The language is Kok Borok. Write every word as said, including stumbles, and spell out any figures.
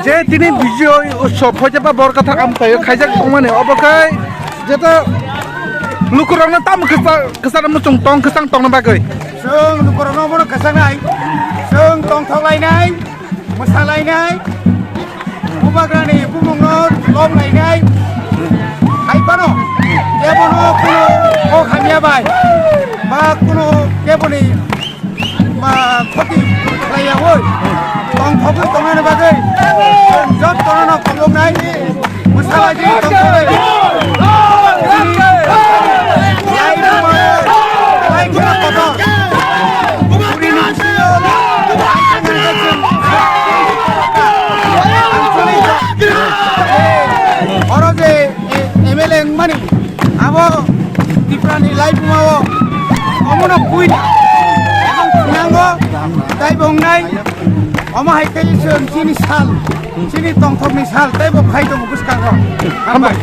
Je tini bijoy utsob hoite ba bor kha thang amchaio khaijak tongmani obo khai jeta lukurokno tamo kwsa-, kwcharo muchung tong kwchang tongna bagwi. Chwng lukurokno bono kwchangnai, chwng tongthok lainai, mwsa lainai, bubagrani bumungno lom lainai, hai phano kebono kuno kok hamya bai ba kuno keboni ba khoti khlaiyaui tongthogwi tongnani bagwi chwng jotono no khulumnai. Mwsalaidi tongthogwi lai rwmani lai khuna kotor. Puri ni bisingo oro je M L A wngmani abo Tripura ni laibuma o omono buina ebong swnango tei bo wngnai omo hai khe chwng chini sal chini tongthok ni sal tei bo phai tongo bwskango. Hambai.